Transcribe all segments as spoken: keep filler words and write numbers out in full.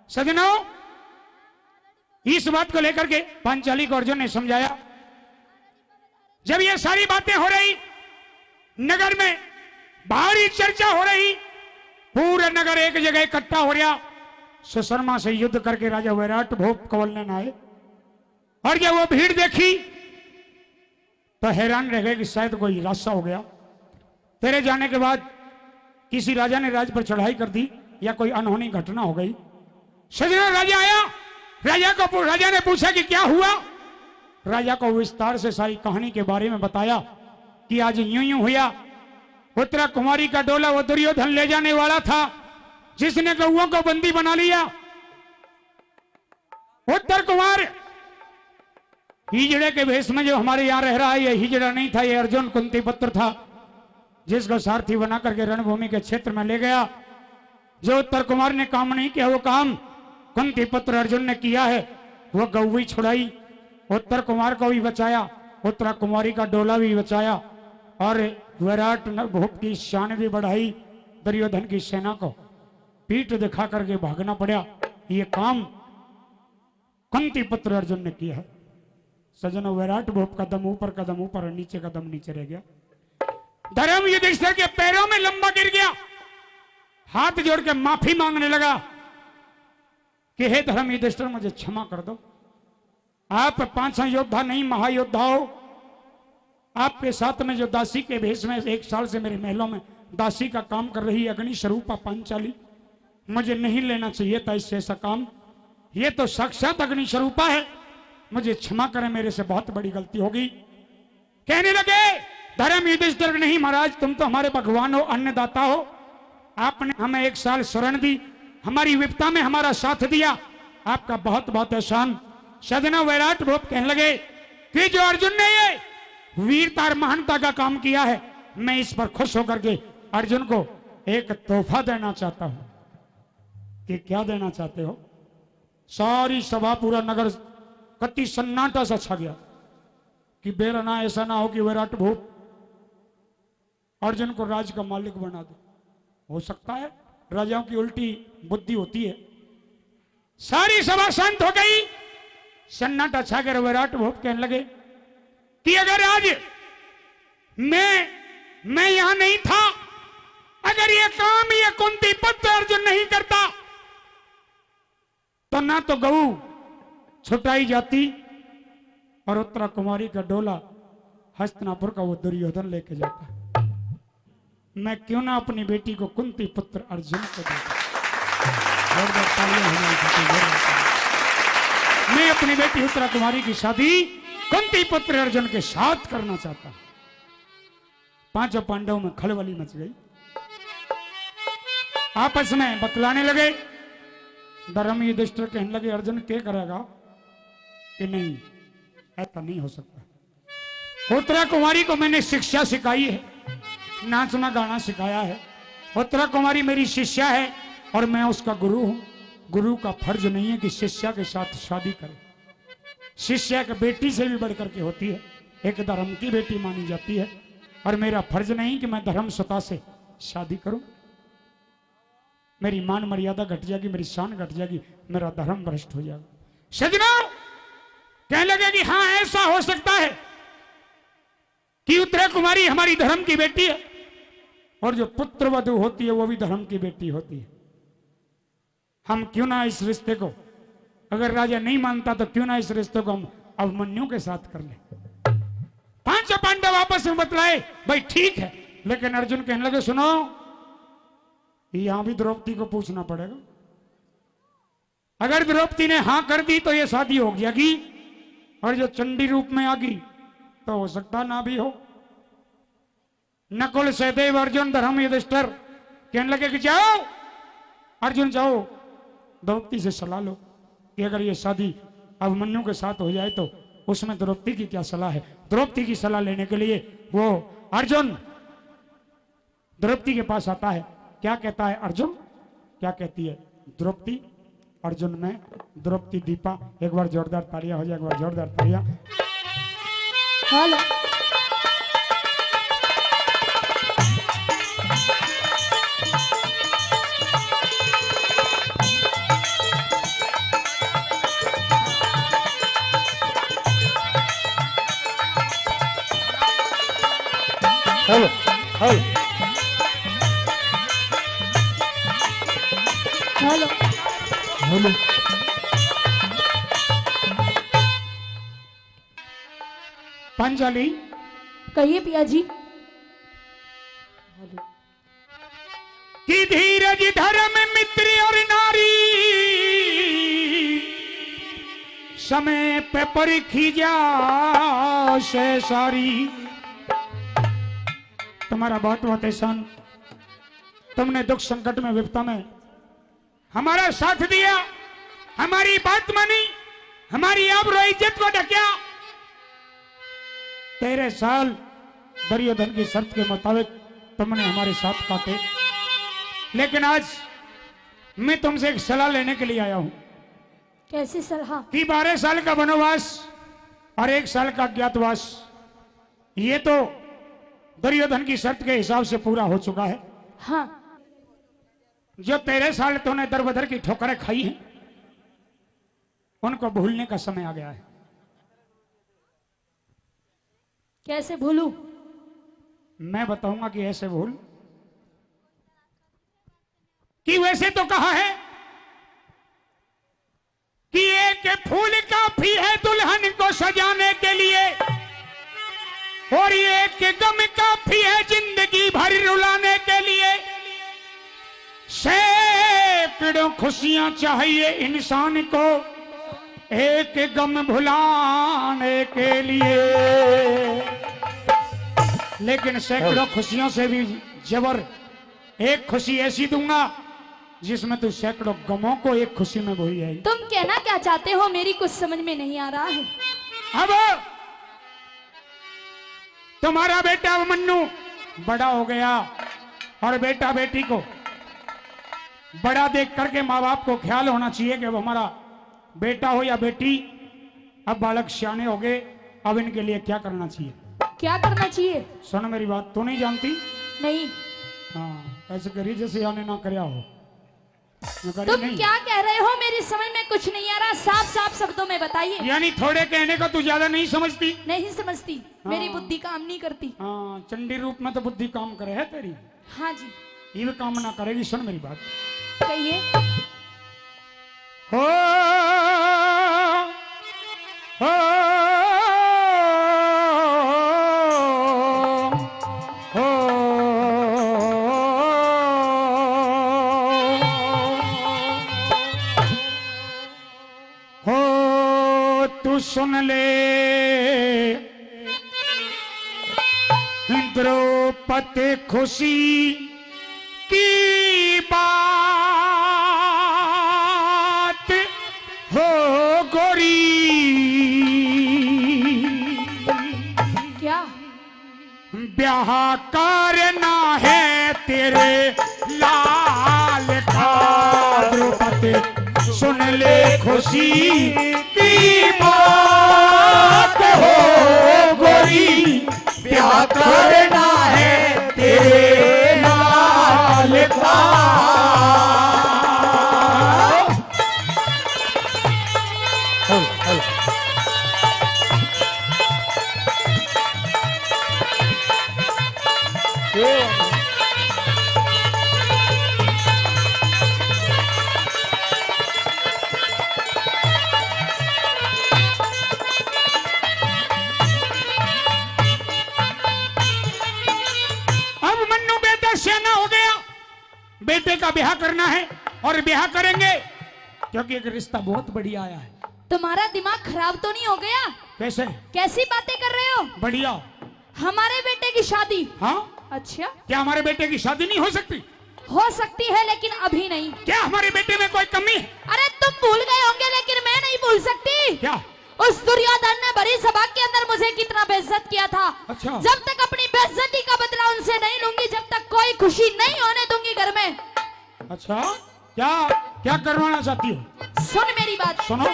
सजनों, इस बात को लेकर के पांचाली को अर्जुन ने समझाया। जब ये सारी बातें हो रही, नगर में भारी चर्चा हो रही, पूरा नगर एक जगह इकट्ठा हो रहा। सुशर्मा से युद्ध करके राजा विराट भोप को वलने आए, और जब वो भीड़ देखी तो हैरान रह गए कि शायद कोई रास्ता हो गया। तेरे जाने के बाद किसी राजा ने राज पर चढ़ाई कर दी या कोई अनहोनी घटना हो गई। सजनों, राजा आया, राजा को पू-, राजा ने पूछा कि क्या हुआ। राजा को विस्तार से सारी कहानी के बारे में बताया कि आज यूं यूं हुआ। उत्तरा कुमारी का डोला वो दुर्योधन ले जाने वाला था, जिसने गऊओं को बंदी बना लिया। उत्तर कुमार हिजड़े के भेष में जो हमारे यहाँ रह रहा है, ये हिजड़ा नहीं था, ये अर्जुन कुंती पुत्र था, जिसको सारथी बना करके रणभूमि के क्षेत्र में ले गया। जो उत्तर कुमार ने काम नहीं किया, वो काम कुंती पुत्र अर्जुन ने किया है। वो गऊ भी छुड़ाई, उत्तर कुमार को भी बचाया, उत्तरा कुमारी का डोला भी बचाया, और विराट न-, भोप की शान भी बढ़ाई। दुर्योधन की सेना को पीठ दिखा करके भागना पड़ा। ये काम कुंती पुत्र अर्जुन ने किया है। सजनों, विराट भोप कदम ऊपर, कदम ऊपर और नीचे, कदम नीचे रह गया। धर्म युधिष्ठिर के पैरों में लंबा गिर गया, हाथ जोड़ के माफी मांगने लगा कि हे धर्म युधिष्ठिर, मुझे क्षमा कर दो। आप पांचों योद्धा नहीं, महायोद्धा हो। आपके साथ में जो दासी के भेष में एक साल से मेरे महलों में दासी का काम कर रही है अग्नि स्वरूपा पांचाली, मुझे नहीं लेना चाहिए था इससे ऐसा काम। ये तो साक्षात अग्नि स्वरूपा है, मुझे क्षमा करें, मेरे से बहुत बड़ी गलती होगी। कहने लगे, धर्म युधिष्ठिर, नहीं महाराज, तुम तो हमारे भगवान हो, अन्नदाता हो, आपने हमें एक साल शरण दी, हमारी विपदा में हमारा साथ दिया, आपका बहुत बहुत एहसान। सजना विराट भोप कहने लगे कि जो अर्जुन ने ये वीरता और महानता का काम किया है, मैं इस पर खुश होकर के अर्जुन को एक तोहफा देना चाहता हूं। कि क्या देना चाहते हो? सारी सभा, पूरा नगर कति सन्नाटा सा छा गया कि बेरा ना ऐसा ना हो कि विराट भोप अर्जुन को राज का मालिक बना दे। हो सकता है, राजाओं की उल्टी बुद्धि होती है। सारी सभा शांत हो गई, सन्नाटा छा गया। विराट भोप कहने लगे कि अगर आज मैं मैं यहां नहीं था, अगर ये काम ये कुंती पुत्र अर्जुन नहीं करता तो ना तो गऊ छुटाई जाती और उत्तरा कुमारी का डोला हस्तिनापुर का वो दुर्योधन लेके जाता। मैं क्यों ना अपनी बेटी को कुंती पुत्र अर्जुन को दे दूं? जोरदार तालियां हो जाए, जोरदार तालियां। मैं अपनी बेटी उत्तरा कुमारी की शादी कुंती पुत्र अर्जुन के साथ करना चाहता हूं। पांचों पांडवों में खलबली मच गई, आपस में बतलाने लगे। धर्म युधिष्ठिर कहने लगे, अर्जुन क्या करेगा कि नहीं, ऐसा नहीं हो सकता। उत्तरा कुमारी को मैंने शिक्षा सिखाई है, नाचना गाना सिखाया है। उत्तरा कुमारी मेरी शिष्या है और मैं उसका गुरु हूं। गुरु का फर्ज नहीं है कि शिष्या के साथ शादी करे। शिष्या एक बेटी से भी बढ़ करके होती है, एक धर्म की बेटी मानी जाती है। और मेरा फर्ज नहीं कि मैं धर्म स्वतः से शादी करूं। मेरी मान मर्यादा घट जाएगी, मेरी शान घट जाएगी, मेरा धर्म भ्रष्ट हो जाएगा। सजना कहने लगे कि हाँ, ऐसा हो सकता है कि उत्तरा कुमारी हमारी धर्म की बेटी है और जो पुत्रवधु होती है वो भी धर्म की बेटी होती है। हम क्यों ना इस रिश्ते को, अगर राजा नहीं मानता तो क्यों ना इस रिश्ते को हम अभिमन्यु के साथ कर ले। पांचों पांडव आपस में बतलाए, भाई ठीक है, लेकिन अर्जुन कहने लगे, सुनो, यहां भी द्रौपदी को पूछना पड़ेगा। अगर द्रौपदी ने हां कर दी तो ये शादी हो जाएगी, और जो चंडी रूप में आ गई तो हो सकता ना भी हो। नकुल सहदेव अर्जुन धर्म युधिष्ठिर कहने लगे कि जाओ अर्जुन, जाओ द्रौपदी से सलाह लो कि अगर ये शादी अभिमन्यु के साथ हो जाए तो उसमें द्रौपदी की क्या सलाह है। द्रौपदी की सलाह लेने के लिए वो अर्जुन द्रौपदी के पास आता है। क्या कहता है अर्जुन, क्या कहती है द्रौपदी? अर्जुन में द्रौपदी दीपा। एक बार जोरदार तालियां हो जाए, एक बार जोरदार तालियां। हेलो। हेलो। हेलो। हेलो। पंजाली। कहिए पिया जी। हेलो। कि धीरज धर्म मित्र और नारी, समय पे परखी जा से सारी। तुम्हारा बहुत बहुत एहसान, तुमने दुख संकट में विपदा में हमारा साथ दिया, हमारी बात मानी, हमारी आबरू इज्जत को ढकया। तेरह साल दुर्योधन की शर्त के मुताबिक तुमने हमारे साथ काटे, लेकिन आज मैं तुमसे एक सलाह लेने के लिए आया हूं। कैसी सलाह? कि बारह साल का वनवास और एक साल का अज्ञातवास, ये तो दुर्योधन की शर्त के हिसाब से पूरा हो चुका है। हाँ। जो तेरह साल तूने दर बदर की ठोकरें खाई हैं, उनको भूलने का समय आ गया है। कैसे भूलूं? मैं बताऊंगा कि ऐसे भूल, कि वैसे तो कहा है कि एक फूल काफी है दुल्हन को सजाने के लिए, और एक गम काफी है जिंदगी भर रुलाने के लिए। सैकड़ों खुशियां चाहिए इंसान को एक गम भुलाने के लिए, लेकिन सैकड़ों खुशियों से भी जबर एक खुशी ऐसी दूंगा जिसमें तू सैकड़ों गमों को एक खुशी में भूल जाएगी। तुम कहना क्या चाहते हो, मेरी कुछ समझ में नहीं आ रहा है। अब तुम्हारा बेटा मन्नू बड़ा हो गया, और बेटा बेटी को बड़ा देख करके माँ बाप को ख्याल होना चाहिए कि अब हमारा बेटा हो या बेटी, अब बालक सियाने हो गए, अब इनके लिए क्या करना चाहिए? क्या करना चाहिए? सुन मेरी बात, तू नहीं जानती? नहीं। हाँ, ऐसे करी जैसे याने ना करया हो। मैं करी तुम नहीं। क्या कह रहे हो? मेरी समझ में कुछ नहीं आ रहा, साफ साफ शब्दों में बताइए। यानी थोड़े कहने का तू ज्यादा नहीं समझती? नहीं समझती, मेरी हाँ। बुद्धि काम नहीं करती। हाँ, चंडी रूप में तो बुद्धि काम करे है तेरी। हाँ जी। ये भी काम ना करेगी, सुन मेरी बात। कहिए। हो, हो, हो, हो, तू सुन ले द्रौपद खुशी की बात हो गोरी। क्या? ब्याह करना है तेरे लाल का। द्रौपद सुन ले खुशी की बात हो गोरी, ब्याह करना है तेरे लाल का। अब मन्नू बेटा सियाना हो गया, बेटे का ब्याह करना है और ब्याह करेंगे, क्योंकि एक रिश्ता बहुत बढ़िया आया है। तुम्हारा दिमाग खराब तो नहीं हो गया? कैसे? कैसी बातें कर रहे हो? बढ़िया। हमारे बेटे की शादी? हाँ। अच्छा। क्या हमारे बेटे की शादी नहीं हो सकती? हो सकती है, लेकिन अभी नहीं। क्या हमारे बेटे में कोई कमी है? अरे, तुम भूल गए होंगे, लेकिन मैं नहीं भूल सकती। क्या? उस दुर्योधन ने भरी सभा के अंदर मुझे कितना बेइज्जत किया था। अच्छा। जब तक अपनी बेइज्जती का बदला उनसे नहीं लूंगी, जब तक कोई खुशी नहीं होने दूंगी घर में। अच्छा, क्या, क्या करवाना चाहती हो? सुन मेरी बात। सुनो।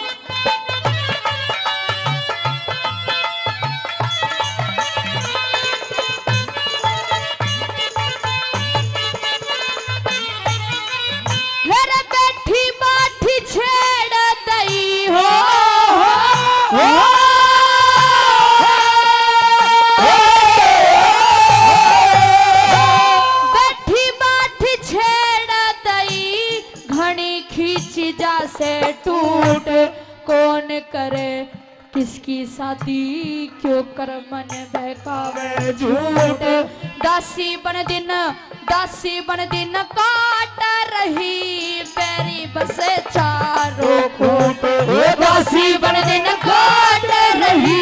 मेरे बैठी बाठी छेड़ दई हो, हो, हो। चीजा से टूट। कौन करे किसकी शादी, क्यों कर मन बहकावे झूठ। दासी बन दिन, दासी बन दिन काट रही, बैरी बसे चारों कूट। ओ दासी बन दिन काट रही,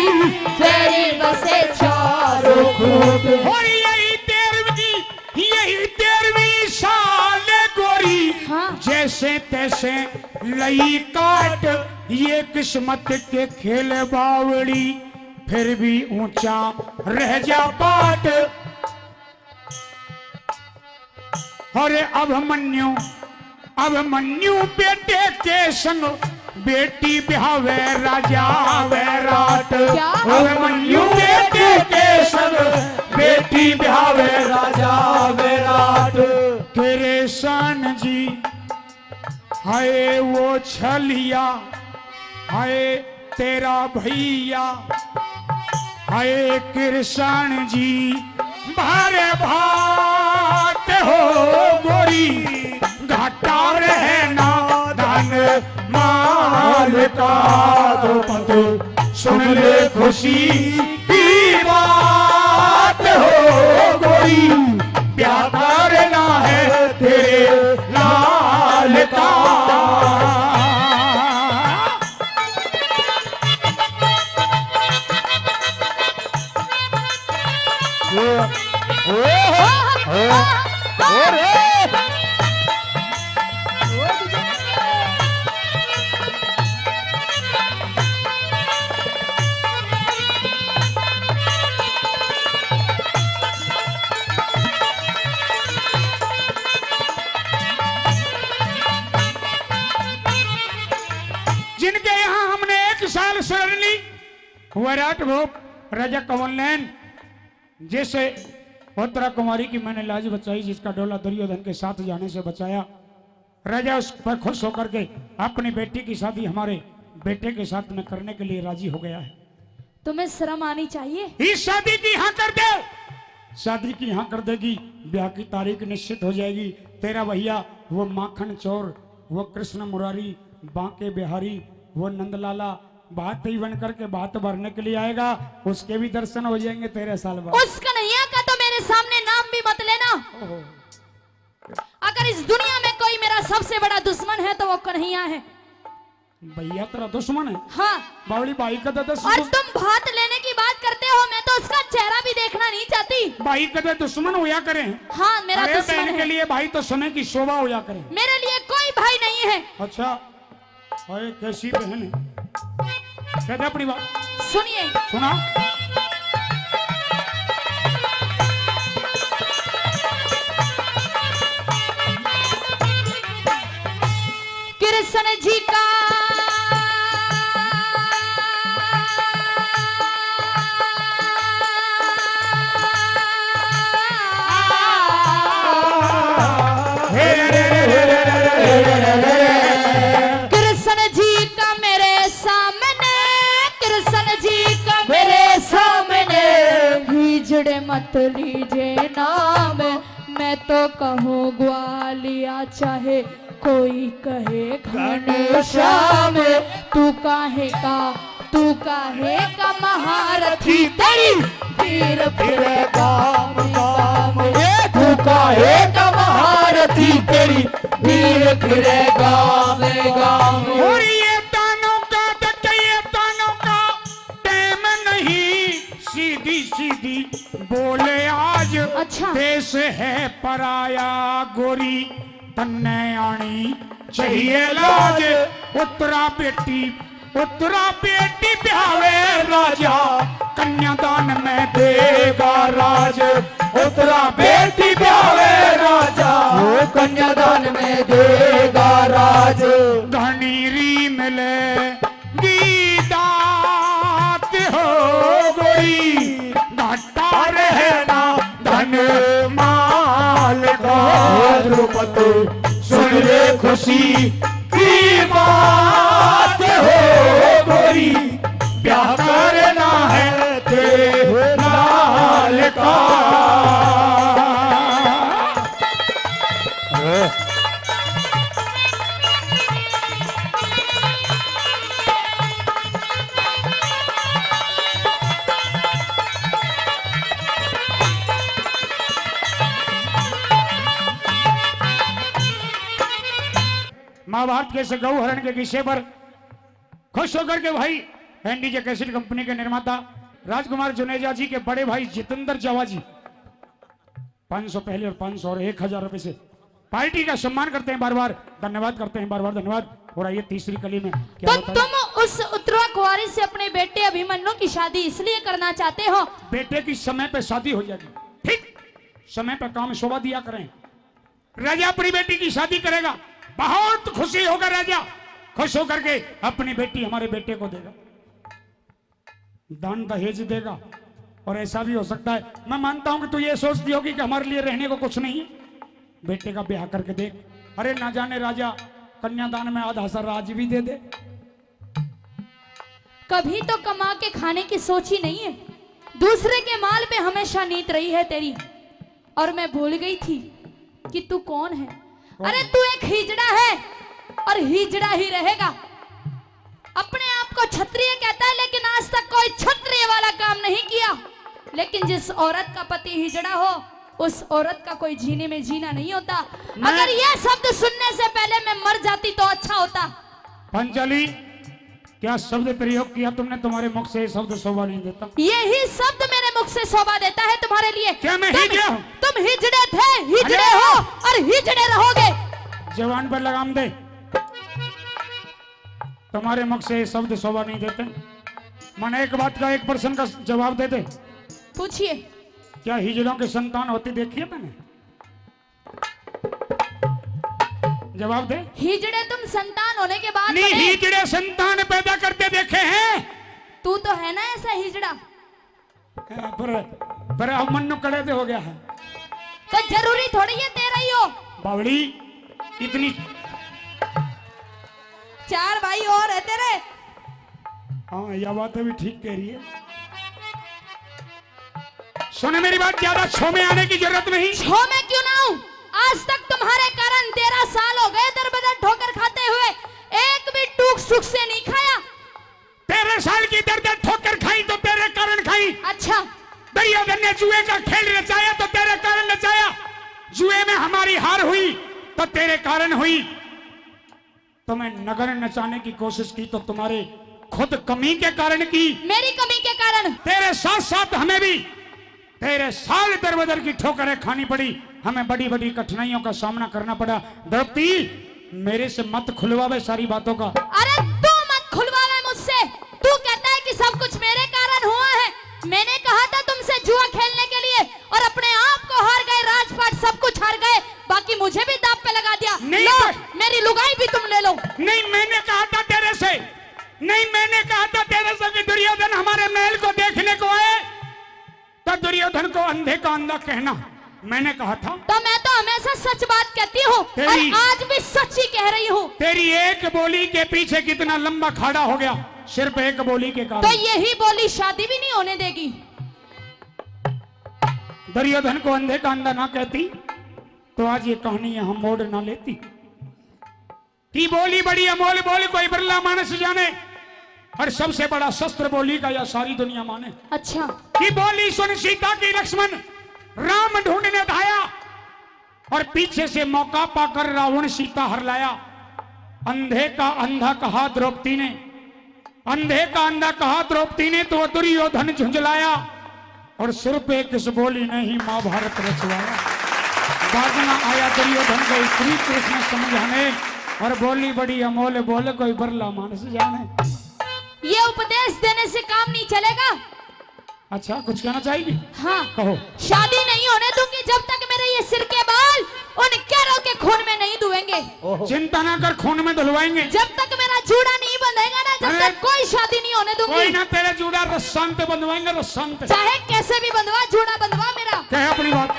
बैरी बसे चारों कूट। और यही तेरहवीं, यही तेरहवीं साल गोरी, हाँ। जैसे तैसे लई काट, ये किस्मत के खेल बावड़ी, फिर भी ऊंचा रह जा पाट। अरे अभिमन्यु, अभिमन्यु बेटे के संग बेटी बिहावे राजा विराट। क्या? अभिमन्यु बेटे के संग बेटी बिहावे राजा विराट। कृष्ण जी, हाय वो छलिया, हाय तेरा भैया, हाय कृष्ण जी, भारे भात हो गोरी, घाटा रहना धन माल का। तो पतु सुन ले खुशी की बात हो गोरी, ब्याह करना है तेरे लाल का। ओ, ओ, ओ, ओ रे। जिनके यहाँ हमने एक साल शरण ली, वैराट भोप राजा कंवरलैन, जिस उत्तरा कुमारी की मैंने लाज बचाई, जिसका डोला दुर्योधन के साथ जाने से बचाया, राजा उस पर खुश होकर के अपनी बेटी की शादी हमारे बेटे के साथ में करने के लिए राजी हो गया है। तुम्हें शर्म आनी चाहिए। इस शादी की हाँ कर दे, शादी की हाँ कर देगी, ब्याह की तारीख निश्चित हो जाएगी। तेरा भैया वो माखन चोर, वो कृष्ण मुरारी, बांके बिहारी, वो नंदलाला, भात ही बन करके भात भरने के लिए आएगा, उसके भी दर्शन हो जाएंगे तेरह साल बाद। उस कन्हैया का तो मेरे सामने नाम भी मत लेना। ओहो। अगर इस दुनिया में कोई मेरा सबसे बड़ा दुश्मन है तो वो कन्हैया है। भैया तेरा दुश्मन है? हाँ। बावली भाई का तो दस और दुश्मन। तुम भात लेने की बात करते हो, मैं तो उसका चेहरा भी देखना नहीं चाहती। भाई कदे दुश्मन होया करे। हाँ, मेरा अरे दुश्मन बहन है। के लिए भाई तो समय की शोभा होया करे। मेरे लिए कोई भाई नहीं है। अच्छा, अरे कैसी बहन है, कह दे अपनी बात। सुनिए। सुना। कृष्ण जी का कृष्ण जी का मेरे सामने, कृष्ण जी का मेरे सामने, हीजड़े मत लीजे नाम। मैं तो कहूँ ग्वालिया, चाहे कोई कहे घनश्याम। तू काहे का, तू काहे का महारथी, तेरी भीड़ फिरे गाम गाम। ए, तू काहे का महारथी, तेरी भीड़ फिरे गाम गाम। और ये तानों का, ये तानों का टाइम नहीं, सीधी सीधी बोले आज। अच्छा। देश है पराया गोरी, तन्ने आनी चाहिए लाज। उत्तरा बेटी, उत्तरा बेटी ब्यावे राजा, कन्यादान में देगा राज। उत्तरा बेटी ब्यावे राजा, वो कन्यादान में देगा राज। घणी री मिले गी दात हो गोरी, घाटा रहना धन माल का। द्रुपद सुन ले खुशी की बात हो गोरी, ब्याह करना है तेरे लाल का। महाभारत के इस गौ हरण के किस्से पर खुश होकर के भाई एनडीजे कैसेट कंपनी के निर्माता राजकुमार जुनेजा जी के बड़े भाई जितेंद्र जावा जी पाँच सौ पहले और पाँच सौ और एक हजार रुपए से पार्टी का सम्मान करते हैं बार बार, धन्यवाद करते हैं बार बार, धन्यवाद। और आइए तीसरी कली में क्या तो होता है? तुम उस उत्तरा कुंवारी से अपने बेटे अभिमन्यु की शादी इसलिए करना चाहते हो? बेटे की समय पे शादी हो जाएगी, ठीक समय पे काम शोभा दिया करें। राजा अपनी बेटी की शादी करेगा, बहुत खुशी होगा राजा, खुश होकर के अपनी बेटी हमारे बेटे को देगा, दान दहेज देगा। और ऐसा भी हो सकता है, मैं मानता हूं कि तू ये सोचती होगी कि हमारे लिए रहने को कुछ नहीं है, बेटे का ब्याह करके देख। अरे ना जाने राजा कन्यादान में आधा सा राज भी दे दे। कभी तो कमा के खाने की सोच ही नहीं है, दूसरे के माल पे हमेशा नीत रही है तेरी। और मैं भूल गई थी कि तू कौन है। कौन? अरे तू एक हिजड़ा है और हिजड़ा ही रहेगा। अपने आप को क्षत्रिय कहता है, लेकिन आज तक कोई क्षत्रिय वाला काम नहीं किया। लेकिन जिस औरत का पति हिजड़ा हो, उस औरत का कोई जीने में जीना नहीं होता। मैं अगर यह शब्द सुनने से पहले मैं मर जाती तो अच्छा होता। पांचाली, क्या शब्द प्रयोग किया तुमने? तुम्हारे मुख से ये शब्द शोभा नहीं देता। यही शब्द मेरे मुख से शोभा देता है तुम्हारे लिए। क्या मैं तुम, हिजड़ा हूँ? तुम हिजड़े थे, हिजड़े अरे! हो और हिजड़े रहोगे। जबान पर लगाम दे। तुम्हारे मुख से ये शब्द शोभा नहीं देते। मैंने एक बात का एक प्रश्न का जवाब दे दे। पूछिए। क्या हिजड़ों की संतान होती देखी है मैंने? जवाब दे। हिजड़े तुम संतान होने के बाद नहीं, बने। हिजड़े संतान पैदा करते देखे हैं। तू तो है ना ऐसा हिजड़ा। पर, पर अब मन्नू कड़े से हो गया है। तो जरूरी थोड़ी है तेरा ही हो। बावड़ी, इतनी चार भाई और है तेरे। हाँ, यह बात भी ठीक कह रही है। सुने मेरी बात, ज्यादा छो में आने की जरूरत नहीं। छो में क्यों ना हूँ? आज तक तुम्हारे कारण तेरह साल हो गए दर बदर ठोकर खाते हुए, एक भी टूक सुख से नहीं खाया। तेरह साल की दर दर ठोकर खाई तो तेरे कारण खाई। अच्छा। दुर्योधन ने जुए का खेल रचाया तो तेरे कारण रचाया। जुए में हमारी हार हुई तो तेरे कारण हुई। तुम्हें नगन नचाने की कोशिश की तो तुम्हारे खुद कमी के कारण की। मेरी कमी के कारण। तेरे साथ साथ हमें भी तेरह साल दर बदर की ठोकरें खानी पड़ी, हमें बड़ी बड़ी कठिनाइयों का सामना करना पड़ा। द्रौपदी, मेरे से मत खुलवावे सारी बातों का। अरे तू मत खुलवावे मुझसे। तू कहता है कि सब कुछ मेरे कारण हुआ है। मैंने कहा था तुमसे जुआ खेलने के लिए और अपने आप को हार गए, राजपाट सब कुछ हार गए, बाकी मुझे भी दांव पे लगा दिया। नहीं लो, तो मेरी लुगाई भी तुम ले लो। नहीं, मैंने कहा था तेरे से, नहीं, मैंने कहा था तेरे से कि दुर्योधन हमारे महल को देखने को आए, तो दुर्योधन को अंधे का अंधा कहना। मैंने कहा था। तो मैं तो हमेशा सच बात कहती हूँ और तेरी आज भी सच ही कह रही हूँ। तेरी एक बोली के पीछे कितना लंबा खाड़ा हो गया, सिर्फ एक बोली के कारण। तो यही बोली शादी भी नहीं होने देगी। दुर्योधन को अंधे का अंधा ना कहती तो आज ये कहानी यहाँ मोड़ ना लेती। कि बोली बड़ी अमोल बोल कोई बिरला मानस जाने, और सबसे बड़ा शस्त्र बोली का या सारी दुनिया माने। अच्छा। कि बोली सुन सीता की लक्ष्मण राम ढूंढने धाया, और पीछे से मौका पाकर रावण सीता हर लाया। अंधे का अंधा कहा द्रौपदी ने, अंधे का अंधा कहा द्रौपदी ने तो दुर्योधन झुंझलाया, और सिर पे किस बोली ने ही महाभारत रचवाया। भागना आया दुर्योधन को श्री कृष्ण समझाने, और बोली बड़ी अमोल बोल कोई बिरला मानस जाने। ये उपदेश देने से काम नहीं चलेगा। अच्छा, कुछ कहना चाहेगी? हाँ। कहो। शादी नहीं होने दूंगी जब तक मेरे ये सिर के बाल उन कैरों के खून में नहीं धुएंगे। ओहो। चिंता ना कर, खून में धुलवाएंगे। जब तक मेरा जूड़ा नहीं बंधेगा ना, जब अरे, तक कोई शादी नहीं होने दूंगी। कोई ना, तेरा जूड़ा रस्सांत बंधवाएंगे, रस्सांत। चाहे कैसे भी बंधवा, जूड़ा बंधवा मेरा। कहे अपनी बात।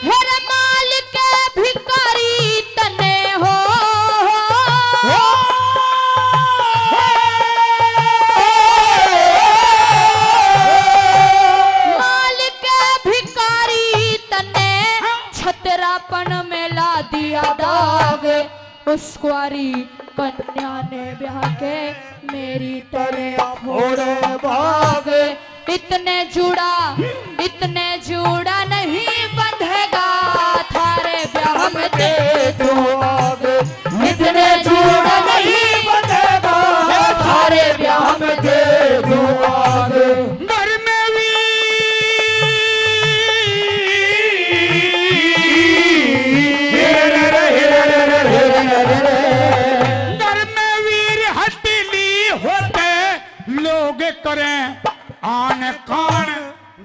हे रे मालिक भिखारी तने हो। मालिक भिखारी तने छतरापन में ला दिया दाग। उस कुंवारी कन्या ने ब्याह के मेरी तरिया फोड़े भाग। इतने जूड़ा, इतने जूड़ा नहीं बंधेगा थारे ब्याह में दे दूं आग। इतने जूड़ा नहीं बंधेगा थारे ब्याह में दे दूं आग। घर में भी घर में वीर हथेली होते लोग करें आन कान,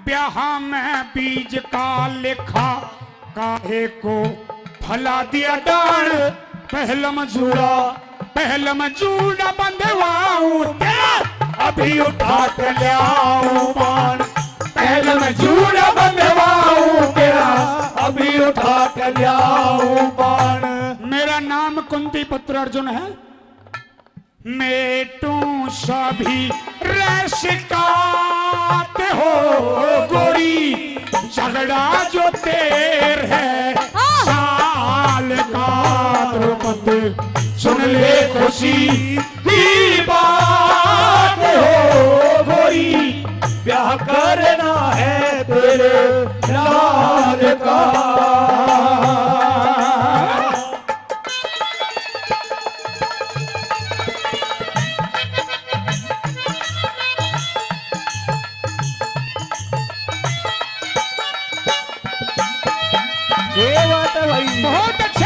ब्याह में बीज का लेखा काहे को फैला दिया डाल। पहलम जूड़ा, पहलम जूड़ा बंधवाऊं तेरा, अभी उठा के ल्याऊं बाण। पहलम जूड़ा बंधवाऊं तेरा, अभी उठा के ल्याऊं बाण। मेरा नाम कुंती पुत्र अर्जुन है। मेटू सभी रह शिकायत हो गोरी, झगड़ा जो तेर है साल का। द्रुपद सुन ले खुशी की बात हो गोरी, ब्याह करना है तेरे लाल का। ये बात है भाई। बहुत अच्छे।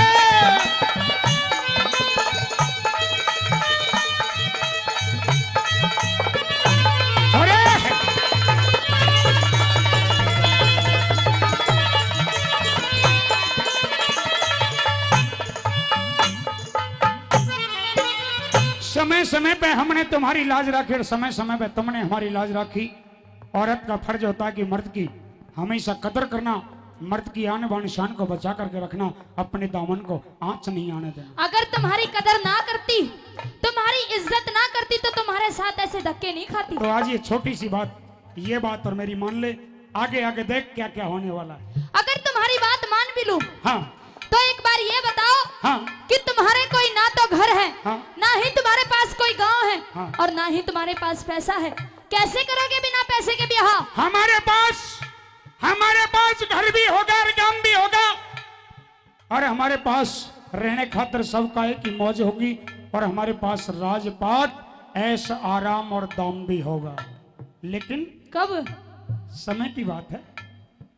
अरे! समय समय पे हमने तुम्हारी लाज रखी और समय समय पे तुमने हमारी लाज रखी। औरत का फर्ज होता है कि मर्द की हमेशा कदर करना, मर्द की आन बान शान को बचा करके रखना, अपने दामन को आंच नहीं आने देना। अगर तुम्हारी कदर ना करती, तुम्हारी इज्जत ना करती तो तुम्हारे साथ ऐसे धक्के नहीं खाती। तो आज ये छोटी सी बात, ये बात और मेरी मान ले, आगे आगे देख क्या क्या होने वाला है। अगर तुम्हारी बात मान भी लूं, हाँ। तो एक बार ये बताओ, हाँ। कि तुम्हारे कोई ना तो घर है, हाँ। ना ही तुम्हारे पास कोई गांव है, हाँ। और ना ही तुम्हारे पास पैसा है, कैसे करोगे बिना पैसे के ब्याह? हमारे पास, हमारे पास घर भी होगा और गांव भी होगा, और हमारे पास रहने खातर सबका एक ही मौज होगी, और हमारे पास राजपाट, ऐश आराम और दाम भी होगा। लेकिन कब? समय की बात है।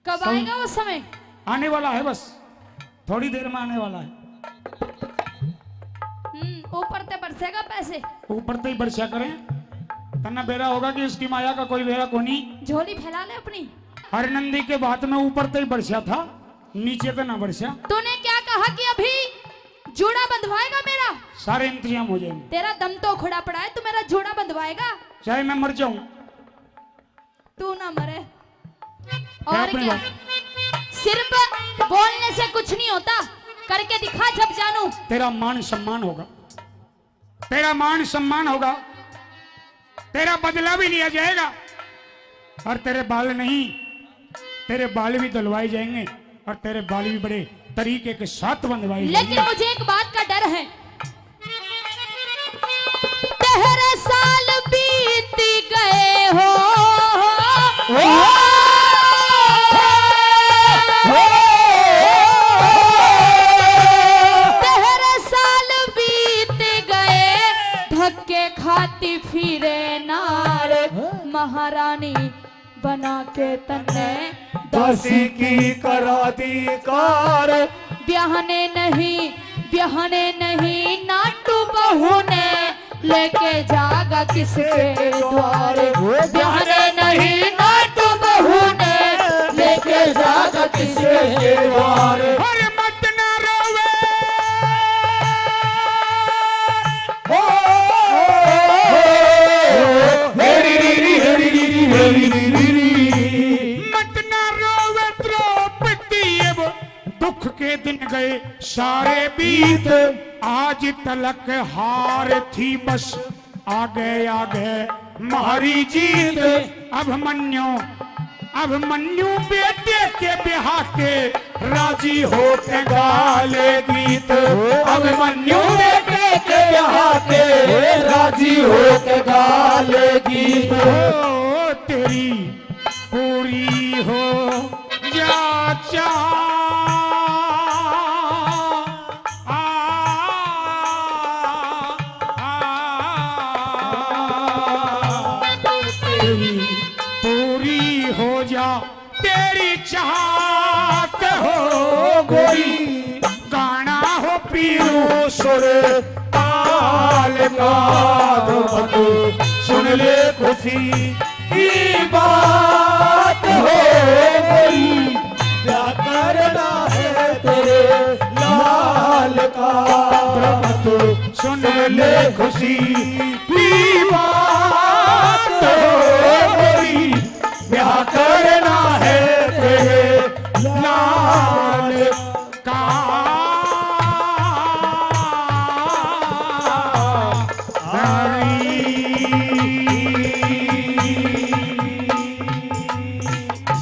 कब आएगा वो समय? आने वाला है, बस थोड़ी देर में आने वाला है। हम्म, ऊपर ते बरसेगा पैसे। ऊपर ते ही बरसा करें। तन्ने बेरा होगा कि इसकी माया का कोई बेरा कोनी। झोली फैला ले अपनी। हर नंदी के बात में ऊपर ते ही बरसा था, नीचे ते ना बरसा। तूने क्या कहा कि अभी जूड़ा बंधवाएगा मेरा? सारे इंतजाम हो जाएंगे। तेरा दम तो उखड़ा पड़ा है, तू मेरा जूड़ा बंधवाएगा? चाहे मैं मर जाऊं। तू ना मरे। और क्या? सिर्फ बोलने से कुछ नहीं होता, करके दिखा जब जानू। तेरा मान सम्मान होगा, तेरा मान सम्मान होगा, तेरा बदला भी लिया जाएगा, और तेरे बाल नहीं, तेरे बाल भी धुलवाए जाएंगे। और तेरे बाल भी बड़े तरीके के साथ बंधवाई जाएंगे। लेकिन मुझे एक बात का डर है, तेरे साल बीत गए हो। तेरे साल बीत गए, धक्के खाती फिरे नार महारानी बना के तन्ने दासी की करा दी कार। ब्याहने नहीं, ब्याहने नहीं नाटू बहू ने लेके जागा किसके द्वार। ब्याहने नहीं नाटू बहू ने लेके जागा किसके द्वार। अरे मत ना रोवे। मत ना रोवे द्रौपदी, अब दुख के दिन गए सारे बीत। आज तलक हार थी बस, आगे आगे म्हारी जीत। अभिमन्यु, अभिमन्यु बेटे के ब्याह के राजी होके गा ले गीत। अभिमन्यु बेटे के ब्याह के राजी हो के गा लेगी। ओ तेरी पूरी हो जा चाह। आ, आ, आ, तेरी पूरी हो जा तेरी चाहत हो गोरी। गाना हो पीरू सुर ताल का। तो तू सुन ले खुशी की बात हो गई। क्या करना है तेरे लाल का। तो तू सुन ले खुशी